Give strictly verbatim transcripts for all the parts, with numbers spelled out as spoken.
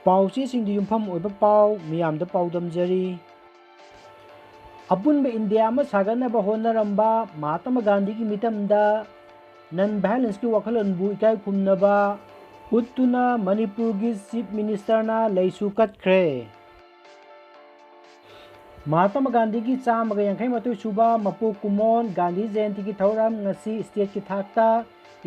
ꯄꯥꯎꯆꯦꯁꯤꯡꯗ ꯌꯨꯝꯐꯝ ꯑꯣꯏꯕ ꯄꯥꯎ ꯃꯤꯌꯥꯝꯗ ꯄꯥꯎꯗꯝꯖꯔꯤ꯫ ꯑꯄꯨꯟꯕ ꯏꯟꯗꯤꯌꯥ ꯑꯃ ꯁꯥꯒꯠꯅꯕ ꯍꯣꯠꯅꯔꯝꯕ ꯃꯍꯥꯇꯃ ꯒꯥꯟꯙꯤꯒꯤ ꯃꯤꯇꯝꯗ non violenceꯀꯤ ꯋꯥꯈꯜꯂꯣꯟꯕꯨ ꯏꯀꯥꯏ ꯈꯨꯝꯅꯕ ꯎꯠꯇꯨꯅ ꯃꯅꯤꯄꯨꯔꯒꯤ Chief Ministerꯅ ꯂꯩꯁꯨ ꯀꯠꯈ꯭ꯔꯦ꯫ ꯃꯍꯥꯇꯃ ꯒꯥꯟꯙꯤꯒꯤ ꯆꯥꯝꯃꯒ ꯌꯥꯡꯈꯩ ꯃꯥꯊꯣꯏ ꯁꯨꯕ ꯃꯄꯣꯛ ꯀꯨꯝꯑꯣꯟ ꯒꯥꯟꯙꯤ ꯖꯌꯟꯇꯤꯒꯤ ꯊꯧꯔꯝ ꯉꯁꯤ stateꯀꯤ ꯊꯥꯛꯇ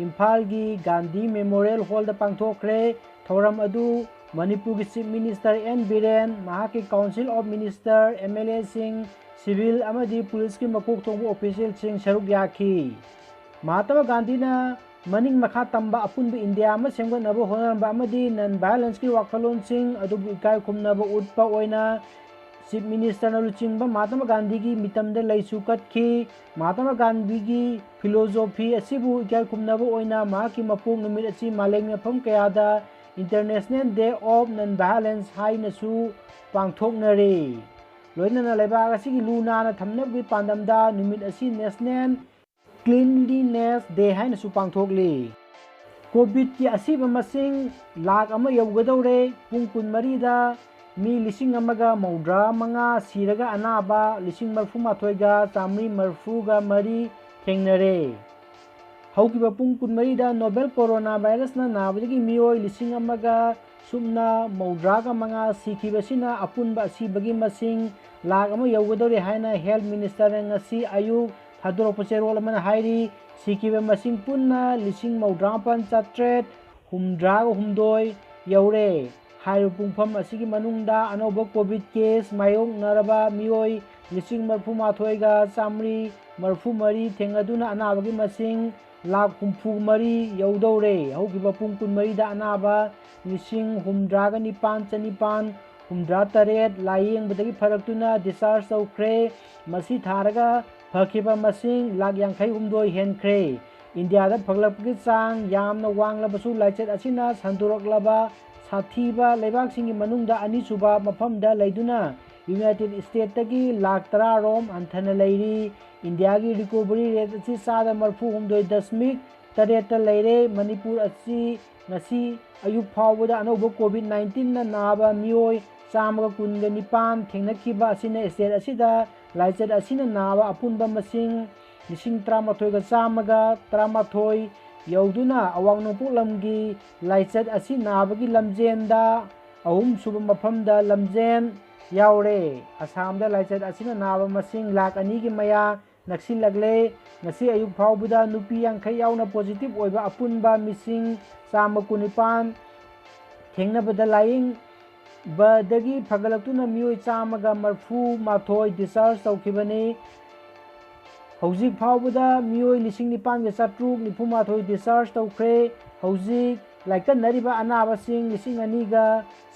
ꯏꯝꯐꯥꯜꯒꯤ ꯒꯥꯟꯙꯤ Memorial Hallꯗ ꯄꯥꯡꯊꯣꯛꯈ꯭ꯔꯦ꯫ ꯊꯧꯔꯝ ꯑꯗꯨ ꯃꯅꯤꯄꯨꯔꯒꯤ Chief Minister ꯑꯦꯟ ꯕꯤꯔꯦꯟ, ꯃꯍꯥꯛꯀꯤ Council of Minister, MLAꯁꯤꯡ, civil ꯑꯃꯗꯤ policeꯀꯤ ꯃꯀꯣꯛ ꯊꯣꯡꯕ officialꯁꯤꯡ ꯁꯔꯨꯛ ꯌꯥꯈꯤ꯫ ꯃꯍꯥꯇꯃ ꯒꯥꯟꯙꯤꯅ ꯃꯅꯤꯡ ꯃꯈꯥ ꯇꯝꯕ ꯑꯄꯨꯟꯕ ꯏꯟꯗꯤꯌꯥ ꯑꯃ ꯁꯦꯝꯒꯠꯅꯕ ꯍꯣꯠꯅꯔꯝꯕ ꯑꯃꯗꯤ non violenceꯀꯤ ꯋꯥꯈꯜꯂꯣꯟꯁꯤꯡ ꯑꯗꯨꯕꯨ ꯏꯀꯥꯏ ꯈꯨꯝꯅꯕ ꯎꯠꯄ ꯑꯣꯏꯅ Chief Ministerꯅ ꯂꯨꯆꯤꯡꯕ ꯃꯍꯥꯇꯃ ꯒꯥꯟꯙꯤꯒꯤ ꯃꯤꯇꯝꯗ ꯂꯩꯁꯨ ꯀꯠꯈꯤ꯫ ꯃꯍꯥꯇꯃ ꯒꯥꯟꯙꯤꯒꯤ philosophy ꯑꯁꯤꯕꯨ ꯏꯀꯥꯏ ꯈꯨꯝꯅꯕ ꯑꯣꯏꯅ ꯃꯍꯥꯛꯀꯤ ꯃꯄꯣꯛ ꯅꯨꯃꯤꯠ ꯑꯁꯤ ꯃꯥꯂꯦꯝꯒꯤ ꯃꯐꯝ ꯀꯌꯥꯗ International Day of Non-Violence ꯍꯥꯏꯅꯁꯨ ꯄꯥꯡꯊꯣꯛꯅꯔꯤ꯫ ꯂꯣꯏꯅꯅ ꯂꯩꯕꯥꯛ ꯑꯁꯤꯒꯤ ꯂꯨ ꯅꯥꯟꯅ ꯊꯝꯅꯕꯒꯤ ꯄꯥꯟꯗꯝꯗ ꯅꯨꯃꯤꯠ ꯑꯁꯤ National Cleanliness Day ꯍꯥꯏꯅꯁꯨ ꯄꯥꯡꯊꯣꯛꯂꯤ꯫ COVIDꯀꯤ ꯑꯁꯤꯕ ꯃꯁꯤꯡ ꯂꯥꯈ ꯑꯃ ꯌꯧꯒꯗꯧꯔꯦ꯫ ꯄꯨꯡ ꯀꯨꯟꯃꯔꯤꯗ ꯃꯤ ꯂꯤꯁꯤꯡ ꯑꯃꯒ ꯃꯧꯗ꯭ꯔꯥ ꯃꯉꯥ ꯁꯤꯔꯒ ꯑꯅꯥꯕ ꯂꯤꯁꯤꯡ ꯃꯔꯤꯐꯨ ꯃꯥꯊꯣꯏꯒ ꯆꯥꯃꯔꯤ ꯃꯔꯤꯐꯨꯒ ꯃꯔꯤ ꯊꯦꯡꯅꯔꯦ꯫ ꯍꯧꯈꯤꯕ ꯄꯨꯡ ꯀꯨꯟꯃꯔꯤꯗ novel coronavirusꯅ ꯅꯥꯕꯗꯒꯤ ꯃꯤꯑꯣꯏ ꯂꯤꯁꯤꯡ ꯑꯃꯒ ꯁꯨꯞꯅ ꯃꯧꯗ꯭ꯔꯥꯒ ꯃꯉꯥ ꯁꯤꯈꯤꯕꯁꯤꯅ ꯑꯄꯨꯟꯕ ꯑꯁꯤꯕꯒꯤ ꯃꯁꯤꯡ ꯂꯥꯈ ꯑꯃ ꯌꯧꯒꯗꯧꯔꯦ ꯍꯥꯏꯅ Health Ministerꯅ ꯉꯁꯤ ꯑꯌꯨꯛ ꯊꯥꯗꯣꯔꯛꯄ ꯆꯦꯔꯣꯜ ꯑꯃꯅ ꯍꯥꯏꯔꯤ꯫ ꯁꯤꯈꯤꯕ ꯃꯁꯤꯡ ꯄꯨꯟꯅ ꯂꯤꯁꯤꯡ ꯃꯧꯗ꯭ꯔꯥ ꯃꯥꯄꯟ ꯆꯥꯇ꯭ꯔꯦꯠ ꯍꯨꯝꯗ꯭ꯔꯥꯒ ꯍꯨꯝꯗꯣꯏ ꯌꯧꯔꯦ꯫ ꯍꯥꯏꯔꯤꯕ ꯄꯨꯡꯐꯝ ꯑꯁꯤꯒꯤ ꯃꯅꯨꯡꯗ ꯑꯅꯧꯕ COVID case ꯃꯥꯌꯣꯛꯅꯔꯕ ꯃꯤꯑꯣꯏ ꯂꯤꯁꯤꯡ ꯃꯔꯤꯐꯨ ꯃꯥꯊꯣꯏꯒ ꯆꯥꯃꯔꯤ ꯃꯔꯤꯐꯨ ꯃꯔꯤ ꯊꯦꯡꯅꯗꯨꯅ ꯑꯅꯥꯕꯒꯤ ꯃꯁꯤꯡ ꯂꯥꯈ ꯍꯨꯝꯐꯨ ꯃꯔꯤ ꯌꯧꯗꯧꯔꯦ꯫ ꯍꯧꯈꯤꯕ ꯄꯨꯡ ꯀꯨꯟꯃꯔꯤꯗ ꯑꯅꯥꯕ ꯂꯤꯁꯤꯡ ꯍꯨꯝꯗ꯭ꯔꯥꯒ ꯅꯤꯄꯥꯟ ꯆꯅꯤꯄꯥꯟ ꯍꯨꯝꯗ꯭ꯔꯥ ꯇꯔꯦꯠ ꯂꯥꯌꯦꯡꯕꯗꯒꯤ ꯐꯔꯛꯇꯨꯅ discharge ꯇꯧꯈ꯭ꯔꯦ꯫ ꯃꯁꯤ ꯊꯥꯔꯒ ꯐꯈꯤꯕ ꯃꯁꯤꯡ ꯂꯥꯈ ꯌꯥꯡꯈꯩ ꯍꯨꯝꯗꯣꯏ ꯍꯦꯟꯈ꯭ꯔꯦ꯫ ꯏꯟꯗꯤꯌꯥꯗ ꯐꯒꯠꯂꯛꯄꯒꯤ ꯆꯥꯡ ꯌꯥꯝꯅ ꯋꯥꯡꯂꯕꯁꯨ ꯂꯥꯏꯆꯠ ꯑꯁꯤꯅ ꯁꯟꯗꯣꯔꯛꯂꯕ ꯁꯥꯊꯤꯕ ꯂꯩꯕꯥꯛꯁꯤꯡꯒꯤ ꯃꯅꯨꯡꯗ ꯑꯅꯤꯁꯨꯕ ꯃꯐꯝꯗ ꯂꯩꯗꯨꯅ United Stateꯇꯒꯤ ꯂꯥꯈ ꯇꯔꯥ ꯔꯣꯝ ꯍꯟꯊꯅ ꯂꯩꯔꯤ꯫ ꯏꯟꯗꯤꯌꯥꯒꯤ recovery rate ꯑꯁꯤ ꯆꯥꯗ ꯃꯔꯤꯐꯨ ꯍꯨꯝꯗꯣꯏ ꯗꯁꯃꯤꯛ ꯇꯔꯦꯠꯇ ꯂꯩꯔꯦ꯫ ꯃꯅꯤꯄꯨꯔ ꯑꯁꯤ ꯉꯁꯤ ꯑꯌꯨꯛ ꯐꯥꯎꯕꯗ ꯑꯅꯧꯕ COVID nineteenꯅ ꯅꯥꯕ ꯃꯤꯑꯣꯏ ꯆꯥꯝꯃꯒ ꯀꯨꯟꯒ ꯅꯤꯄꯥꯟ ꯊꯦꯡꯅꯈꯤꯕ ꯑꯁꯤꯅ state ꯑꯁꯤꯗ ꯂꯥꯏꯆꯠ ꯑꯁꯤꯅ ꯅꯥꯕ ꯑꯄꯨꯟꯕ ꯃꯁꯤꯡ ꯂꯤꯁꯤꯡ ꯇꯔꯥꯃꯥꯊꯣꯏꯒ ꯆꯥꯝꯃꯒ ꯇꯔꯥꯃꯥꯊꯣꯏ ꯌꯧꯗꯨꯅ ꯑꯋꯥꯡ ꯅꯣꯡꯄꯣꯛ ꯂꯝꯒꯤ ꯂꯥꯏꯆꯠ ꯑꯁꯤ ꯅꯥꯕꯒꯤ ꯂꯝꯖꯦꯟꯗ ꯑꯍꯨꯝꯁꯨꯕ ꯃꯐꯝꯗ ꯂꯝꯖꯦꯟ ꯌꯥꯎꯔꯦ꯫ ꯑꯁꯥꯝꯗ ꯂꯥꯏꯆꯠ ꯑꯁꯤꯅ ꯅꯥꯕ ꯃꯁꯤꯡ ꯂꯥꯈ ꯑꯅꯤꯒꯤ ꯃꯌꯥ ꯅꯛꯁꯤꯜꯂꯛꯂꯦ꯫ ꯉꯁꯤ ꯑꯌꯨꯛ ꯐꯥꯎꯕꯗ ꯅꯨꯄꯤ ꯌꯥꯡꯈꯩ ꯌꯥꯎꯅ positive ꯑꯣꯏꯕ ꯑꯄꯨꯟꯕ ꯃꯤꯁꯤꯡ ꯆꯥꯝꯃ ꯀꯨꯟꯅꯤꯄꯥꯟ ꯊꯦꯡꯅꯕꯗ ꯂꯥꯌꯦꯡꯕꯗꯒꯤ ꯐꯒꯠꯂꯛꯇꯨꯅ ꯃꯤꯑꯣꯏ ꯆꯥꯝꯃꯒ ꯃꯔꯐꯨ ꯃꯥꯊꯣꯏ discharge ꯇꯧꯈꯤꯕꯅꯤ꯫ ꯍꯧꯖꯤꯛ ꯐꯥꯎꯕꯗ ꯃꯤꯑꯣꯏ ꯂꯤꯁꯤꯡ ꯅꯤꯄꯥꯟꯒ ꯆꯥꯇ꯭ꯔꯨꯛ ꯅꯤꯐꯨ ꯃꯥꯊꯣꯏ discharge ꯇꯧꯈ꯭ꯔꯦ꯫ ꯍꯧꯖꯤꯛ ꯂꯥꯏꯀꯠꯅꯔꯤꯕ ꯑꯅꯥꯕꯁꯤꯡ ꯂꯤꯁꯤꯡ ꯑꯅꯤꯒ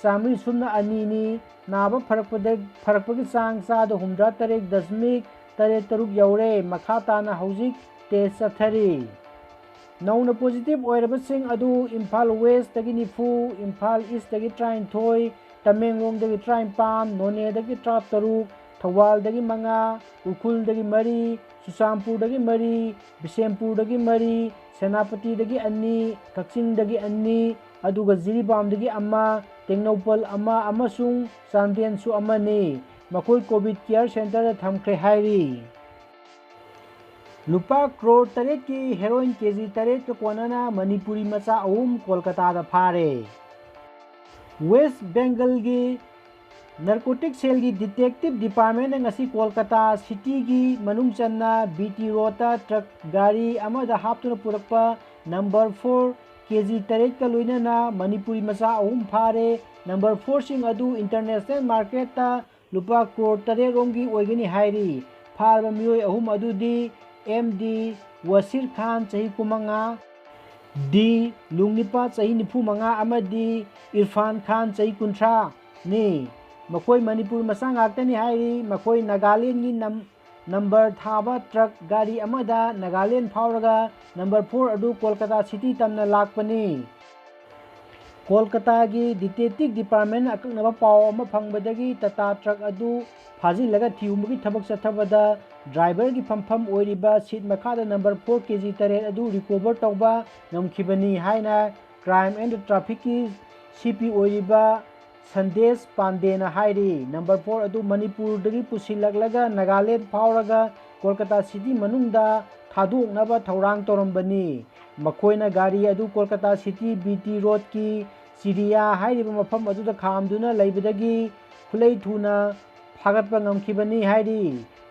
ꯆꯥꯃꯔꯤ ꯁꯨꯞꯅ ꯑꯅꯤꯅꯤ꯫ ꯅꯥꯕ ꯐꯔꯛꯄꯗ, ꯐꯔꯛꯄꯒꯤ ꯆꯥꯡ ꯆꯥꯗ ꯍꯨꯝꯗ꯭ꯔꯥ ꯇꯔꯦꯠ ꯗꯁꯃꯤꯛ ꯇꯔꯦꯠ ꯇꯔꯨꯛ ꯌꯧꯔꯦ꯫ ꯃꯈꯥ ꯇꯥꯅ ꯍꯧꯖꯤꯛ test ꯆꯠꯊꯔꯤ꯫ ꯅꯧꯅ positive ꯑꯣꯏꯔꯕꯁꯤꯡ ꯑꯗꯨ ꯏꯝꯐꯥꯜ Westꯇꯒꯤ ꯅꯤꯐꯨ, ꯏꯝꯐꯥꯜ Eastꯇꯒꯤ ꯇꯔꯥꯅꯤꯊꯣꯏ, ꯇꯃꯦꯡꯂꯣꯡꯗꯒꯤ ꯇꯔꯥꯅꯤꯄꯥꯟ, ꯅꯣꯅꯦꯗꯒꯤ ꯇꯔꯥꯇꯔꯨꯛ, ꯊꯧꯕꯥꯜꯗꯒꯤ ꯃꯉꯥ, ꯎꯈ꯭ꯔꯨꯜꯗꯒꯤ ꯃꯔꯤ, ꯆꯨꯔꯆꯥꯟꯄꯨꯔꯗꯒꯤ ꯃꯔꯤ, ꯕꯤꯁꯦꯝꯄꯨꯔꯗꯒꯤ ꯃꯔꯤ, ꯁꯦꯅꯥꯄꯇꯤꯗꯒꯤ ꯑꯅꯤ, ꯀꯛꯆꯤꯡꯗꯒꯤ ꯑꯅꯤ, ꯑꯗꯨꯒ ꯖꯤꯔꯤꯕꯥꯝꯗꯒꯤ ꯑꯃ, ꯇꯦꯡꯅꯧꯄꯜ ꯑꯃ ꯑꯃꯁꯨꯡ ꯆꯥꯟꯗꯦꯜꯁꯨ ꯑꯃꯅꯤ꯫ ꯃꯈꯣꯏ COVID care centreꯗ ꯊꯝꯈ꯭ꯔꯦ ꯍꯥꯏꯔꯤ꯫ ꯂꯨꯄꯥ ꯀ꯭ꯔꯣꯔ ꯇꯔꯦꯠꯀꯤ heroin ꯀꯦ ꯖꯤ ꯇꯔꯦꯠꯀ ꯀꯣꯟꯅꯅ ꯃꯅꯤꯄꯨꯔꯤ ꯃꯆꯥ ꯑꯍꯨꯝ ꯀꯣꯜꯀꯇꯥꯗ ꯐꯥꯔꯦ꯫ West Bengalꯒꯤ narcotic cellꯒꯤ detective departmentꯅ ꯉꯁꯤ ꯀꯣꯜꯀꯇꯥ cityꯒꯤ ꯃꯅꯨꯡ ꯆꯟꯅ B T roadꯇ truck ꯒꯥꯔꯤ ꯑꯃꯗ ꯍꯥꯞꯇꯨꯅ ꯄꯨꯔꯛꯄ number four ꯀꯦ ꯖꯤ ꯇꯔꯦꯠꯀ ꯂꯣꯏꯅꯅ ꯃꯅꯤꯄꯨꯔꯤ ꯃꯆꯥ ꯑꯍꯨꯝ ꯐꯥꯔꯦ꯫ Number fourꯁꯤꯡ ꯑꯗꯨ international marketꯇ ꯂꯨꯄꯥ ꯀ꯭ꯔꯣꯔ ꯇꯔꯦꯠ ꯔꯣꯝꯒꯤ ꯑꯣꯏꯒꯅꯤ ꯍꯥꯏꯔꯤ꯫ ꯐꯥꯔꯕ ꯃꯤꯑꯣꯏ ꯑꯍꯨꯝ ꯑꯗꯨꯗꯤ M D ꯋꯁꯤꯔ ꯈꯥꯟ, ꯆꯍꯤ ꯀꯨꯟꯃꯉꯥ, D ꯂꯨꯡꯅꯤꯄꯥ, ꯆꯍꯤ ꯅꯤꯐꯨ ꯃꯉꯥ, ꯑꯃꯗꯤ ꯏꯔꯐꯥꯟ ꯈꯥꯟ, ꯆꯍꯤ ꯀꯨꯟꯊ꯭ꯔꯥꯅꯤ꯫ ꯃꯈꯣꯏ ꯃꯅꯤꯄꯨꯔ ꯃꯆꯥ ꯉꯥꯛꯇꯅꯤ ꯍꯥꯏꯔꯤ꯫ ꯃꯈꯣꯏ ꯅꯥꯒꯥꯂꯦꯟꯗꯒꯤ ꯅꯝ-, number ꯊꯥꯕ truck ꯒꯥꯔꯤ ꯑꯃꯗ ꯅꯥꯒꯥꯂꯦꯟ ꯐꯥꯎꯔꯒ number four ꯑꯗꯨ ꯀꯣꯜꯀꯇꯥ city ꯇꯝꯅ ꯂꯥꯛꯄꯅꯤ꯫ ꯀꯣꯜꯀꯇꯥꯒꯤ detective departmentꯅ ꯑꯀꯛꯅꯕ ꯄꯥꯎ ꯑꯃ ꯐꯪꯕꯗꯒꯤ Tata truck ꯑꯗꯨ ꯐꯥꯖꯤꯜꯂꯒ ꯊꯤꯍꯨꯝꯕꯒꯤ ꯊꯕꯛ ꯆꯠꯊꯕꯗ ꯗ꯭ꯔꯥꯏꯚꯔꯒꯤ ꯐꯝꯐꯝ ꯑꯣꯏꯔꯤꯕ ꯁꯤꯠ ꯃꯈꯥꯗ ꯅꯝꯕꯔ ꯐꯣꯔ ꯀꯦ ꯖꯤ ꯇꯔꯦꯠ ꯑꯗꯨ ꯔꯤꯀꯣꯚꯔ ꯇꯧꯕ ꯉꯝꯈꯤꯕꯅꯤ ꯍꯥꯏꯅ ꯀ꯭ꯔꯥꯏꯝ ꯑꯦꯟ ꯇ꯭ꯔꯥꯐꯤꯛꯀꯤ ꯁꯤ ꯄꯤ ꯑꯣꯏꯔꯤꯕ ꯁꯟꯗꯦꯁ ꯄꯥꯟꯗꯦꯅ ꯍꯥꯏꯔꯤ꯫ ꯅꯝꯕꯔ ꯐꯣꯔ ꯑꯗꯨ ꯃꯅꯤꯄꯨꯔꯗꯒꯤ ꯄꯨꯁꯤꯜꯂꯛꯂꯒ ꯅꯥꯒꯥꯂꯦꯟ ꯐꯥꯎꯔꯒ ꯀꯣꯜꯀꯇꯥ ꯁꯤꯇꯤ ꯃꯅꯨꯡꯗ ꯊꯥꯗꯣꯛꯅꯕ ꯊꯧꯔꯥꯡ ꯇꯧꯔꯝꯕꯅꯤ꯫ ꯃꯈꯣꯏꯅ ꯒꯥꯔꯤ ꯑꯗꯨ ꯀꯣꯜꯀꯇꯥ ꯁꯤꯇꯤ ꯕꯤ ꯇꯤ ꯔꯣꯗꯀꯤ ꯆꯤꯔꯤꯌꯥ ꯍꯥꯏꯔꯤꯕ ꯃꯐꯝ ꯑꯗꯨꯗ ꯈꯥꯝꯗꯨꯅ ꯂꯩꯕꯗꯒꯤ ꯈꯨꯠꯂꯩ ꯊꯨꯅ ꯐꯥꯒꯠꯄ ꯉꯝꯈꯤꯕꯅꯤ ꯍꯥꯏꯔꯤ꯫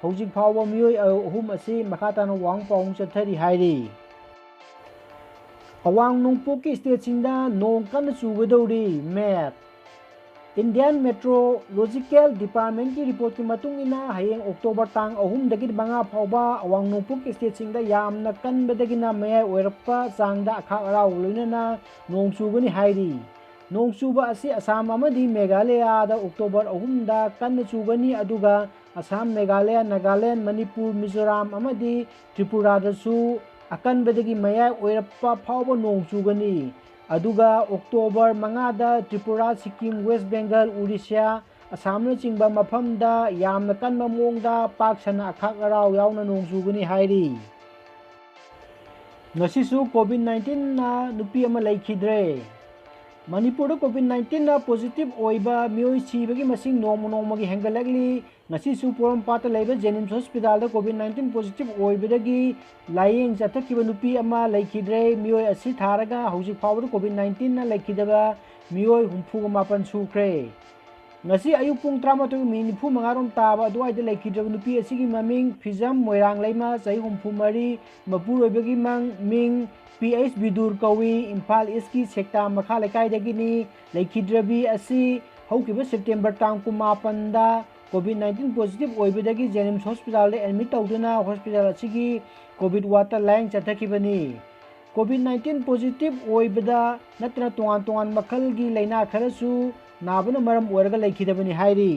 ꯍꯧꯖꯤꯛ ꯐꯥꯎꯕ ꯃꯤꯑꯣꯏ ꯑꯍꯨꯝ ꯑꯁꯤ ꯃꯈꯥ ꯇꯥꯅ ꯋꯥꯍꯪ ꯄꯥꯎꯍꯪ ꯆꯠꯊꯔꯤ ꯍꯥꯏꯔꯤ꯫ ꯑꯋꯥꯡ ꯅꯣꯡꯄꯣꯛꯀꯤ ꯁ꯭ꯇꯦꯠꯁꯤꯡꯗ ꯅꯣꯡ ꯀꯟꯅ ꯆꯨꯒꯗꯧꯔꯤ꯫ ꯃꯦꯞ꯫ ꯏꯟꯗꯤꯌꯥꯟ ꯃꯦꯇ꯭ꯔꯣꯂꯣꯖꯤꯀꯦꯜ ꯗꯤꯄꯥꯔꯠꯃꯦꯟꯠꯀꯤ ꯔꯤꯄꯣꯔꯠꯀꯤ ꯃꯇꯨꯡ ꯏꯟꯅ, ꯍꯌꯦꯡ ꯑꯣꯛꯇꯣꯕꯔ ꯇꯥꯡ ꯑꯍꯨꯝꯗꯒꯤ ꯃꯉꯥ ꯐꯥꯎꯕ ꯑꯋꯥꯡ ꯅꯣꯡꯄꯣꯛꯀꯤ ꯁ꯭ꯇꯦꯠꯁꯤꯡꯗ ꯌꯥꯝꯅ ꯀꯟꯕꯗꯒꯤꯅ ꯃꯌꯥꯏ ꯑꯣꯏꯔꯞꯄ ꯆꯥꯡꯗ ꯑꯈꯥꯛ ꯑꯔꯥꯎ ꯂꯣꯏꯅꯅ ꯅꯣꯡ ꯆꯨꯒꯅꯤ ꯍꯥꯏꯔꯤ꯫ ꯅꯣꯡ ꯆꯨꯕ ꯑꯁꯤ ꯑꯁꯥꯝ ꯑꯃꯗꯤ ꯃꯦꯘꯥꯂꯌꯥꯗ ꯑꯣꯛꯇꯣꯕꯔ ꯑꯍꯨꯝꯗ ꯀꯟꯅ ꯆꯨꯒꯅꯤ, ꯑꯗꯨꯒ ꯑꯁꯥꯝ, ꯃꯦꯘꯥꯂꯌꯥ, ꯅꯥꯒꯥꯂꯦꯟ, ꯃꯅꯤꯄꯨꯔ, ꯃꯤꯖꯣꯔꯥꯝ ꯑꯃꯗꯤ ꯇ꯭ꯔꯤꯄꯨꯔꯥꯗꯁꯨ ꯑꯀꯟꯕꯗꯒꯤ ꯃꯌꯥꯏ ꯑꯣꯏꯔꯞꯄ ꯐꯥꯎꯕ ꯅꯣꯡ ꯆꯨꯒꯅꯤ꯫ ꯑꯗꯨꯒ ꯑꯣꯛꯇꯣꯕꯔ ꯃꯉꯥꯗ ꯇ꯭ꯔꯤꯄꯨꯔꯥ, ꯁꯤꯛꯀꯤꯝ, ꯋꯦꯁ ꯕꯦꯡꯒꯜ, ꯎꯔꯤꯁ꯭ꯌꯥ, ꯑꯁꯥꯝꯅꯆꯤꯡꯕ ꯃꯐꯝꯗ ꯌꯥꯝꯅ ꯀꯟꯕ ꯃꯑꯣꯡꯗ ꯄꯥꯛ ꯁꯟꯅ ꯑꯈꯥꯛ ꯑꯔꯥꯎ ꯌꯥꯎꯅ ꯅꯣꯡ ꯆꯨꯒꯅꯤ ꯍꯥꯏꯔꯤ꯫ ꯉꯁꯤꯁꯨ ꯀꯣꯚꯤꯗ ꯅꯥꯏꯟꯇꯤꯟꯅ ꯅꯨꯄꯤ ꯑꯃ ꯂꯩꯈꯤꯗ꯭ꯔꯦ꯫ ꯃꯅꯤꯄꯨꯔꯗ ꯀꯣꯚꯤꯗ ꯅꯥꯏꯟꯇꯤꯟꯅ ꯄꯣꯖꯤꯇꯤꯚ ꯑꯣꯏꯕ ꯃꯤꯑꯣꯏ ꯁꯤꯕꯒꯤ ꯃꯁꯤꯡ ꯅꯣꯡꯃ ꯅꯣꯡꯃꯒꯤ ꯍꯦꯟꯒꯠꯂꯛꯂꯤ꯫ ꯉꯁꯤꯁꯨ ꯄꯣꯔꯣꯝꯄꯥꯠꯇ ꯂꯩꯕ ꯖꯦꯅꯤꯝꯁ ꯍꯣꯁꯄꯤꯇꯥꯜꯗ ꯀꯣꯚꯤꯗ ꯅꯥꯏꯟꯇꯤꯟ ꯄꯣꯖꯤꯇꯤꯚ ꯑꯣꯏꯕꯗꯒꯤ ꯂꯥꯌꯦꯡ ꯆꯠꯊꯈꯤꯕ ꯅꯨꯄꯤ ꯑꯃ ꯂꯩꯈꯤꯗ꯭ꯔꯦ꯫ ꯃꯤꯑꯣꯏ ꯑꯁꯤ ꯊꯥꯔꯒ ꯍꯧꯖꯤꯛ ꯐꯥꯎꯕꯗ ꯀꯣꯚꯤꯗ ꯅꯥꯏꯟꯇꯤꯟꯅ ꯂꯩꯈꯤꯗꯕ ꯃꯤꯑꯣꯏ ꯍꯨꯝꯐꯨꯒ ꯃꯥꯄꯟ ꯁꯨꯈ꯭ꯔꯦ꯫ ꯉꯁꯤ ꯑꯌꯨꯛ ꯄꯨꯡ ꯇꯔꯥꯃꯥꯊꯣꯏ ꯃꯤꯅꯤꯠ ꯅꯤꯐꯨ ꯃꯉꯥꯔꯣꯝ ꯇꯥꯕ ꯑꯗꯨꯋꯥꯏꯗ ꯂꯩꯈꯤꯗ꯭ꯔꯕ ꯅꯨꯄꯤ ꯑꯁꯤꯒꯤ ꯃꯃꯤꯡ ꯐꯤꯖꯝ ꯃꯣꯏꯔꯥꯡꯂꯩꯃ, ꯆꯍꯤ ꯍꯨꯝꯐꯨ ꯃꯔꯤ, ꯃꯄꯨꯔꯣꯏꯕꯒꯤ ꯃꯪ-, ꯃꯤꯡ ꯄꯤ ꯑꯩꯆ ꯕꯤꯗꯨꯔ ꯀꯧꯏ, ꯏꯝꯐꯥꯜ ꯏꯁꯀꯤ ꯁꯦꯛꯇꯥ ꯃꯈꯥ ꯂꯩꯀꯥꯏꯗꯒꯤꯅꯤ꯫ ꯂꯩꯈꯤꯗ꯭ꯔꯕꯤ ꯑꯁꯤ ꯍꯧꯈꯤꯕ ꯁꯦꯞꯇꯦꯝꯕꯔ ꯇꯥꯡ ꯀꯨꯟꯃꯥꯄꯟꯗ ꯀꯣꯚꯤꯗ ꯅꯥꯏꯟꯇꯤꯟ ꯄꯣꯖꯤꯇꯤꯚ ꯑꯣꯏꯕꯗꯒꯤ ꯖꯦꯅꯤꯝꯁ ꯍꯣꯁꯄꯤꯇꯥꯜꯗ ꯑꯦꯗꯃꯤꯠ ꯇꯧꯗꯨꯅ ꯍꯣꯁꯄꯤꯇꯥꯜ ꯑꯁꯤꯒꯤ ꯀꯣꯚꯤꯗ ꯋꯥꯔꯗꯇ ꯂꯥꯌꯦꯡ ꯆꯠꯊꯈꯤꯕꯅꯤ꯫ ꯀꯣꯚꯤꯗ ꯅꯥꯏꯟꯇꯤꯟ ꯄꯣꯖꯤꯇꯤꯚ ꯑꯣꯏꯕꯗ ꯅꯠꯇꯅ ꯇꯣꯉꯥꯟ ꯇꯣꯉꯥꯟ ꯃꯈꯜꯒꯤ ꯂꯥꯏꯅꯥ ꯈꯔꯁꯨ ꯅꯥꯕꯅ ꯃꯔꯝ ꯑꯣꯏꯔꯒ ꯂꯩꯈꯤꯗꯕꯅꯤ ꯍꯥꯏꯔꯤ꯫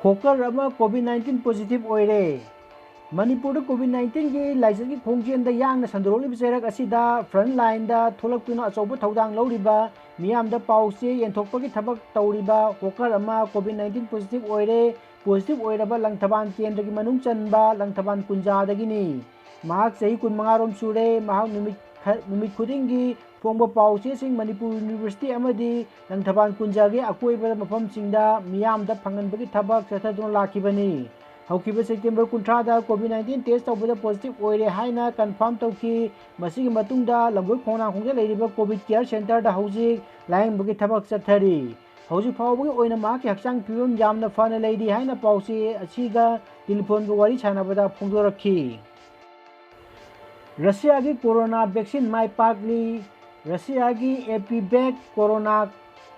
ꯍꯣꯀꯔ ꯑꯃ ꯀꯣꯚꯤꯗ ꯅꯥꯏꯟꯇꯤꯟ ꯄꯣꯖꯤꯇꯤꯚ ꯑꯣꯏꯔꯦ꯫ ꯃꯅꯤꯄꯨꯔꯗ ꯀꯣꯚꯤꯗ ꯅꯥꯏꯟꯇꯤꯟꯒꯤ ꯂꯥꯏꯆꯠꯀꯤ ꯈꯣꯡꯖꯦꯜꯗ ꯌꯥꯡꯅ ꯁꯟꯗꯣꯔꯛꯂꯤꯕ ꯆꯩꯔꯛ ꯑꯁꯤꯗ ꯐ꯭ꯔꯟꯠ ꯂꯥꯏꯟꯗ ꯊꯣꯛꯂꯛꯇꯨꯅ ꯑꯆꯧꯕ ꯊꯧꯗꯥꯡ ꯂꯧꯔꯤꯕ, ꯃꯤꯌꯥꯝꯗ ꯄꯥꯎ ꯆꯦ ꯌꯦꯟꯊꯣꯛꯄꯒꯤ ꯊꯕꯛ ꯇꯧꯔꯤꯕ ꯍꯣꯀꯔ ꯑꯃ ꯀꯣꯚꯤꯗ ꯅꯥꯏꯟꯇꯤꯟ ꯄꯣꯖꯤꯇꯤꯚ ꯑꯣꯏꯔꯦ꯫ positive ꯑꯣꯏꯔꯕ ꯂꯪꯊꯕꯥꯜ ꯀꯦꯟꯗ꯭ꯔꯒꯤ ꯃꯅꯨꯡ ꯆꯟꯕ ꯂꯪꯊꯕꯥꯜ ꯀꯨꯟꯖꯥꯗꯒꯤꯅꯤ꯫ ꯃꯍꯥꯛ ꯆꯍꯤ ꯀꯨꯟꯃꯉꯥ ꯔꯣꯝ ꯁꯨꯔꯦ꯫ ꯃꯍꯥꯛ ꯅꯨꯃꯤꯠ ꯈ-, ꯅꯨꯃꯤꯠ ꯈꯨꯗꯤꯡꯒꯤ ꯐꯣꯡꯕ ꯄꯥꯎ ꯆꯦꯁꯤꯡ ꯃꯅꯤꯄꯨꯔ ꯌꯨꯅꯤꯚꯔꯁꯤꯇꯤ ꯑꯃꯗꯤ ꯂꯪꯊꯕꯥꯜ ꯀꯨꯟꯖꯥꯒꯤ ꯑꯀꯣꯏꯕꯗ ꯃꯐꯝꯁꯤꯡꯗ ꯃꯤꯌꯥꯝꯗ ꯐꯪꯍꯟꯕꯒꯤ ꯊꯕꯛ ꯆꯠꯊꯗꯨꯅ ꯂꯥꯛꯈꯤꯕꯅꯤ꯫ ꯍꯧꯈꯤꯕ ꯁꯦꯞꯇꯦꯝꯕꯔ ꯀꯨꯟꯊ꯭ꯔꯥꯗ COVID nineteen test ꯇꯧꯕꯗ positive ꯑꯣꯏꯔꯦ ꯍꯥꯏꯅ confirm ꯇꯧꯈꯤ꯫ ꯃꯁꯤꯒꯤ ꯃꯇꯨꯡꯗ ꯂꯝꯕꯣꯏ ꯈꯣꯡꯅꯥꯡꯈꯣꯡꯗ ꯂꯩꯔꯤꯕ COVID care centreꯗ ꯍꯧꯖꯤꯛ ꯂꯥꯌꯦꯡꯕꯒꯤ ꯊꯕꯛ ꯆꯠꯊꯔꯤ꯫ ꯍꯧꯖꯤꯛ ꯐꯥꯎꯕꯒꯤ ꯑꯣꯏꯅ ꯃꯍꯥꯛꯀꯤ ꯍꯛꯆꯥꯡ ꯐꯤꯕꯝ ꯌꯥꯝꯅ ꯐꯅ ꯂꯩꯔꯤ ꯍꯥꯏꯅ ꯄꯥꯎꯆꯦ ꯑꯁꯤꯒ ꯇꯦꯂꯤꯐꯣꯟꯒꯤ ꯋꯥꯔꯤ ꯁꯥꯟꯅꯕꯗ ꯐꯣꯡꯗꯣꯔꯛꯈꯤ꯫ ꯔꯁꯤꯌꯥꯒꯤ corona vaccine ꯃꯥꯏ ꯄꯥꯛꯂꯤ꯫ ꯔꯁꯤꯌꯥꯒꯤ APVac corona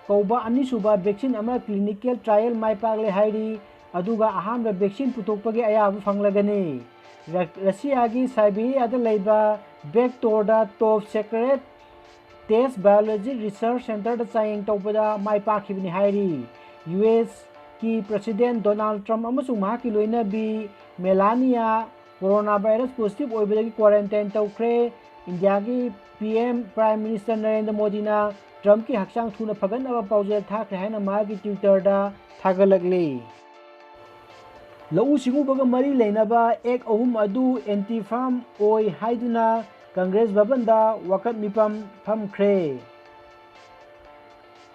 ꯀꯧꯕ ꯑꯅꯤꯁꯨꯕ vaccine ꯑꯃ clinical trial ꯃꯥꯏ ꯄꯥꯛꯂꯦ ꯍꯥꯏꯔꯤ, ꯑꯗꯨꯒ ꯑꯍꯥꯟꯕ vaccine ꯄꯨꯊꯣꯛꯄꯒꯤ ꯑꯌꯥꯕ ꯐꯪꯂꯒꯅꯤ꯫ ꯔ-, ꯔꯁꯤꯌꯥꯒꯤ ꯁꯥꯏꯕꯤꯔꯤꯌꯥꯗ ꯂꯩꯕ ꯕꯦꯛꯇꯣꯔꯗ top secret test biology research centreꯗ ꯆꯥꯡꯌꯦꯡ ꯇꯧꯕꯗ ꯃꯥꯏ ꯄꯥꯛꯈꯤꯕꯅꯤ ꯍꯥꯏꯔꯤ꯫ USꯀꯤ President Donald Trump ꯑꯃꯁꯨꯡ ꯃꯍꯥꯛꯀꯤ ꯂꯣꯏꯅꯕꯤ ꯃꯦꯂꯥꯅꯤꯌꯥ coronavirus positive ꯑꯣꯏꯕꯗꯒꯤ quarantine ꯇꯧꯈ꯭ꯔꯦ꯫ ꯏꯟꯗꯤꯌꯥꯒꯤ PM Prime Minister ꯅꯔꯦꯟꯗ꯭ꯔ ꯃꯣꯗꯤꯅ ꯇ꯭ꯔꯝꯞꯀꯤ ꯍꯛꯆꯥꯡ ꯊꯨꯅ ꯐꯒꯠꯅꯕ ꯄꯥꯎꯖꯦꯜ ꯊꯥꯈ꯭ꯔꯦ ꯍꯥꯏꯅ ꯃꯍꯥꯛꯀꯤ Twitterꯗ ꯊꯥꯒꯠꯂꯛꯂꯤ꯫ ꯂꯧꯎ ꯁꯤꯡꯎꯕꯒ ꯃꯔꯤ ꯂꯩꯅꯕ act ꯑꯍꯨꯝ ꯑꯗꯨ anti farm ꯑꯣꯏ ꯍꯥꯏꯗꯨꯅ ꯀꯪꯒ꯭ꯔꯦꯁ ꯚꯕꯟꯗ ꯋꯥꯀꯠ ꯃꯤꯐꯝ ꯐꯝꯈ꯭ꯔꯦ꯫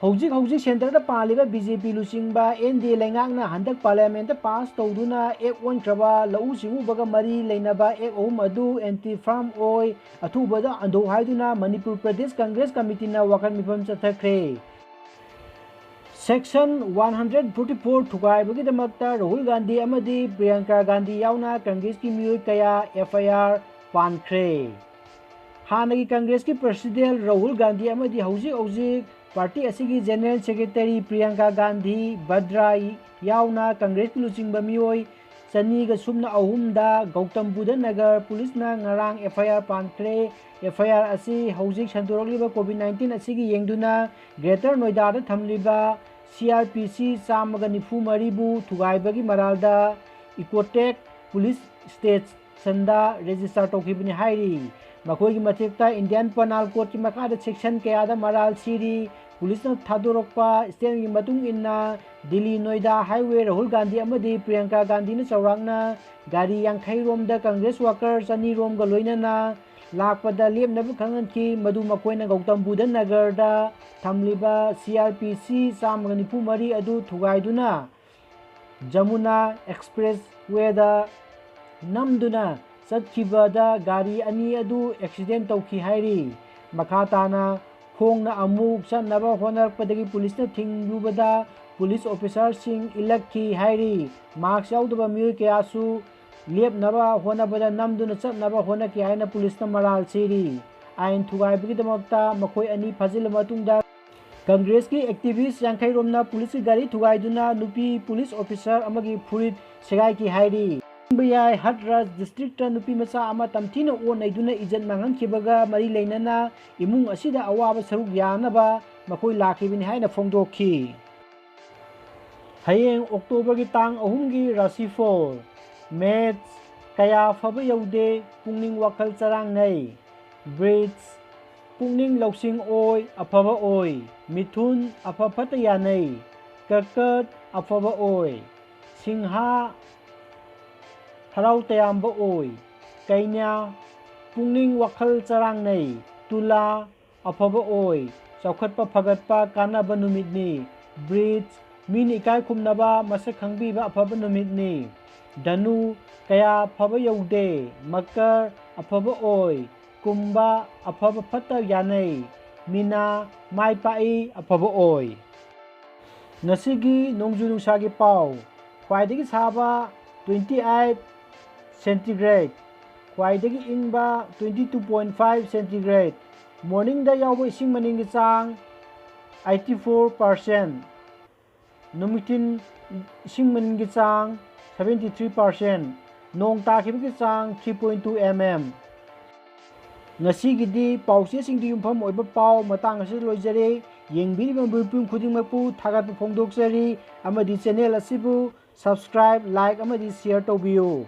ꯍꯧꯖꯤꯛ ꯍꯧꯖꯤꯛ centreꯗ ꯄꯥꯜꯂꯤꯕ BJP ꯂꯨꯆꯤꯡꯕ NDA ꯂꯩꯉꯥꯛꯅ ꯍꯟꯗꯛ parliamentꯇ pass ꯇꯧꯗꯨꯅ act ꯑꯣꯟꯈ꯭ꯔꯕ ꯂꯧꯎ ꯁꯤꯡꯎꯕꯒ ꯃꯔꯤ ꯂꯩꯅꯕ act ꯑꯍꯨꯝ ꯑꯗꯨ anti farm ꯑꯣꯏ, ꯑꯊꯨꯕꯗ ꯍꯟꯗꯣꯛ ꯍꯥꯏꯗꯨꯅ ꯃꯅꯤꯄꯨꯔ ꯄ꯭ꯔꯗꯦꯁ ꯀꯪꯒ꯭ꯔꯦꯁ ꯀꯃꯤꯇꯤꯅ ꯋꯥꯀꯠ ꯃꯤꯐꯝ ꯆꯠꯊꯈ꯭ꯔꯦ꯫ Section one hundred forty four ꯊꯨꯒꯥꯏꯕꯒꯤꯗꯃꯛꯇ Rahul Gandhi ꯑꯃꯗꯤ ꯄ꯭ꯔꯤꯌꯥꯡꯀꯥ ꯒꯥꯟꯙꯤ ꯌꯥꯎꯅ ꯀꯪꯒ꯭ꯔꯦꯁꯀꯤ ꯃꯤꯑꯣꯏ ꯀꯌꯥ FIR ꯄꯥꯟꯈ꯭ꯔꯦ꯫ ꯍꯥꯟꯅꯒꯤ ꯀꯪꯒ꯭ꯔꯦꯁꯀꯤ president ꯔꯥꯍꯨꯜ ꯒꯥꯟꯙꯤ ꯑꯃꯗꯤ ꯍꯧꯖꯤꯛ ꯍꯧꯖꯤꯛ party ꯑꯁꯤꯒꯤ general secretary ꯄ꯭ꯔꯤꯌꯥꯡꯀꯥ ꯒꯥꯟꯙꯤ ꯚꯗ꯭ꯔꯥ ꯌꯥꯎꯅ ꯀꯪꯒ꯭ꯔꯦꯁꯀꯤ ꯂꯨꯆꯤꯡꯕ ꯃꯤꯑꯣꯏ ꯆꯅꯤꯒ ꯁꯨꯞꯅ ꯑꯍꯨꯝꯗ ꯒꯧꯇꯝ ꯕꯨꯙ ꯅꯒꯔ ꯄꯨꯂꯤꯁꯅ ꯉꯔꯥꯡ FIR ꯄꯥꯟꯈ꯭ꯔꯦ꯫ FIR ꯑꯁꯤ ꯍꯧꯖꯤꯛ ꯁꯟꯗꯣꯔꯛꯂꯤꯕ COVID nineteen ꯑꯁꯤꯒꯤ ꯌꯦꯡꯗꯨꯅ Greater ꯅꯣꯏꯗꯥꯗ ꯊꯝꯂꯤꯕ CRPC ꯆꯥꯝꯃꯒ ꯅꯤꯐꯨ ꯃꯔꯤꯕꯨ ꯊꯨꯒꯥꯏꯕꯒꯤ ꯃꯔꯥꯜꯗ Ecotech police stationꯗ register ꯇꯧꯈꯤꯕꯅꯤ ꯍꯥꯏꯔꯤ꯫ ꯃꯈꯣꯏꯒꯤ ꯃꯊꯛꯇ Indian Penal Codeꯀꯤ ꯃꯈꯥꯗ section ꯀꯌꯥꯗ ꯃꯔꯥꯜ ꯁꯤꯔꯤ꯫ ꯄꯨꯂꯤꯁꯅ ꯊꯥꯗꯣꯔꯛꯄ statement ꯀꯤ ꯃꯇꯨꯡ ꯏꯟꯅ, ꯗꯤꯜꯂꯤ ꯅꯣꯏꯗꯥ highway ꯔꯥꯍꯨꯜ ꯒꯥꯟꯙꯤ ꯑꯃꯗꯤ ꯄ꯭ꯔꯤꯌꯥꯡꯀꯥ ꯒꯥꯟꯙꯤꯅ ꯆꯥꯎꯔꯥꯛꯅ ꯒꯥꯔꯤ ꯌꯥꯡꯈꯩ ꯔꯣꯝꯗ Congress worker ꯆꯅꯤ ꯔꯣꯝꯒ ꯂꯣꯏꯅꯅ ꯂꯥꯛꯄꯗ ꯂꯦꯞꯅꯕ ꯈꯪꯍꯟꯈꯤ꯫ ꯃꯗꯨ ꯃꯈꯣꯏꯅ ꯒꯧꯇꯝ ꯕꯨꯙ ꯅꯒꯔꯗ ꯊꯝꯂꯤꯕ C R P C ꯆꯥꯝꯃꯒ ꯅꯤꯐꯨ ꯃꯔꯤ ꯑꯗꯨ ꯊꯨꯒꯥꯏꯗꯨꯅ ꯖꯃꯨꯅꯥ expressway ꯗ ꯅꯝꯗꯨꯅ ꯆꯠꯈꯤꯕꯗ ꯒꯥꯔꯤ ꯑꯅꯤ ꯑꯗꯨ accident ꯇꯧꯈꯤ ꯍꯥꯏꯔꯤ꯫ ꯃꯈꯥ ꯇꯥꯅ ꯈꯣꯡꯅ ꯑꯃꯨꯛ ꯆꯠꯅꯕ ꯍꯣꯠꯅꯔꯛꯄꯗꯒꯤ ꯄꯨꯂꯤꯁꯅ ꯊꯤꯡꯂꯨꯕꯗ ꯄꯨꯂꯤꯁ officer ꯁꯤꯡ ꯏꯜꯂꯛꯈꯤ ꯍꯥꯏꯔꯤ꯫ Mask ꯌꯥꯎꯗꯕ ꯃꯤꯑꯣꯏ ꯀꯌꯥꯁꯨ ꯂꯦꯞꯅꯕ ꯍꯣꯠꯅꯕꯗ ꯅꯝꯗꯨꯅ ꯆꯠꯅꯕ ꯍꯣꯠꯅꯈꯤ ꯍꯥꯏꯅ ꯄꯨꯂꯤꯁꯅ ꯃꯔꯥꯜ ꯁꯤꯔꯤ꯫ ꯑꯥꯏꯟ ꯊꯨꯒꯥꯏꯕꯒꯤꯗꯃꯛꯇ ꯃꯈꯣꯏ ꯑꯅꯤ ꯐꯥꯖꯤꯜꯂꯕ ꯃꯇꯨꯡꯗ Congress ꯀꯤ activist ꯌꯥꯡꯈꯩ ꯔꯣꯝꯅ ꯄꯨꯂꯤꯁꯀꯤ ꯒꯥꯔꯤ ꯊꯨꯒꯥꯏꯗꯨꯅ ꯅꯨꯄꯤ ꯄꯨꯂꯤꯁ officer ꯑꯃꯒꯤ ꯐꯨꯔꯤꯠ ꯁꯦꯒꯥꯏꯈꯤ ꯍꯥꯏꯔꯤ꯫ ꯈꯪꯕ ꯌꯥꯏ, ꯍꯠꯔꯥꯖ district ꯇ ꯅꯨꯄꯤ ꯃꯆꯥ ꯑꯃ ꯇꯝꯊꯤꯅ ꯑꯣꯠ ꯅꯩꯗꯨꯅ ꯏꯖꯠ ꯃꯥꯡꯍꯟꯈꯤꯕꯒ ꯃꯔꯤ ꯂꯩꯅꯅ ꯏꯃꯨꯡ ꯑꯁꯤꯗ ꯑꯋꯥꯕ ꯁꯔꯨꯛ ꯌꯥꯅꯕ ꯃꯈꯣꯏ ꯂꯥꯛꯈꯤꯕꯅꯤ ꯍꯥꯏꯅ ꯐꯣꯡꯗꯣꯛꯈꯤ꯫ ꯍꯌꯦꯡ October ꯒꯤ ꯇꯥꯡ ꯑꯍꯨꯝꯒꯤ ꯔꯥꯁꯤꯐꯣꯜ꯫ ꯃꯦꯁ, ꯀꯌꯥ ꯐꯕ ꯌꯧꯗꯦ, ꯄꯨꯛꯅꯤꯡ ꯋꯥꯈꯜ ꯆꯔꯥꯡꯅꯩ꯫ ꯕ꯭ꯔꯤꯖ, ꯄꯨꯛꯅꯤꯡ ꯂꯧꯁꯤꯡ ꯑꯣꯏ, ꯑꯐꯕ ꯑꯣꯏ꯫ ꯃꯤꯊꯨꯟ, ꯑꯐ ꯐꯠꯇ ꯌꯥꯅꯩ꯫ ꯀꯔꯀꯠ, ꯑꯐꯕ ꯑꯣꯏ꯫ ꯁꯤꯡꯍꯥ, ꯍꯔꯥꯎ ꯇꯌꯥꯝꯕ ꯑꯣꯏ꯫ ꯀꯩꯅ꯭ꯌꯥ, ꯄꯨꯛꯅꯤꯡ ꯋꯥꯈꯜ ꯆꯔꯥꯡꯅꯩ꯫ ꯇꯨꯂꯥ, ꯑꯐꯕ ꯑꯣꯏ꯫ ꯆꯥꯎꯈꯠꯄ ꯐꯒꯠꯄ ꯀꯥꯟꯅꯕ ꯅꯨꯃꯤꯠꯅꯤ꯫ ꯕ꯭ꯔꯤꯖ, ꯃꯤꯅ ꯏꯀꯥꯏ ꯈꯨꯝꯅꯕ ꯃꯁꯛ ꯈꯪꯕꯤꯕ ꯑꯐꯕ ꯅꯨꯃꯤꯠꯅꯤ꯫ ꯙꯅꯨ, ꯀꯌꯥ ꯐꯕ ꯌꯧꯗꯦ꯫ ꯃꯀꯔ, ꯑꯐꯕ ꯑꯣꯏ꯫ ꯀꯨꯝꯚ, ꯑꯐꯕ ꯐꯠꯇ ꯌꯥꯅꯩ꯫ ꯃꯤꯅꯥ, ꯃꯥꯏ ꯄꯥꯛꯏ, ꯑꯐꯕ ꯑꯣꯏ꯫ ꯉꯁꯤꯒꯤ ꯅꯣꯡꯖꯨ ꯅꯨꯡꯁꯥꯒꯤ ꯄꯥꯎ꯫ ꯈ꯭ꯋꯥꯏꯗꯒꯤ ꯁꯥꯕ twenty eight centigrade, ꯈ꯭ꯋꯥꯏꯗꯒꯤ ꯏꯪꯕ twenty two point five centigrade꯫ Morning ꯗ ꯌꯥꯎꯕ ꯏꯁꯤꯡ ꯃꯅꯤꯟꯒꯤ ꯆꯥꯡ eighty four percent꯫ ꯅꯨꯃꯤꯊꯤꯟ ꯏꯁꯤꯡ ꯃꯅꯤꯟꯒꯤ ꯆꯥꯡ seventy three percent꯫ ꯅꯣꯡ ꯇꯥꯈꯤꯕꯒꯤ ꯆꯥꯡ three point two M M꯫ ꯉꯁꯤꯒꯤꯗꯤ ꯄꯥꯎꯆꯦꯁꯤꯡꯗ ꯌꯨꯝꯐꯝ ꯑꯣꯏꯕ ꯄꯥꯎ ꯃꯇꯥꯡ ꯑꯁꯤꯗ ꯂꯣꯏꯖꯔꯦ꯫ ꯌꯦꯡꯕꯤꯔꯤꯕ ꯃꯤꯄꯨꯝ ꯈꯨꯗꯤꯡꯃꯛꯄꯨ ꯊꯥꯒꯠꯄ ꯐꯣꯡꯗꯣꯛꯆꯔꯤ ꯑꯃꯗꯤ channel ꯑꯁꯤꯕꯨ subscribe, like ꯑꯃꯗꯤ share ꯇꯧꯕꯤꯌꯨ꯫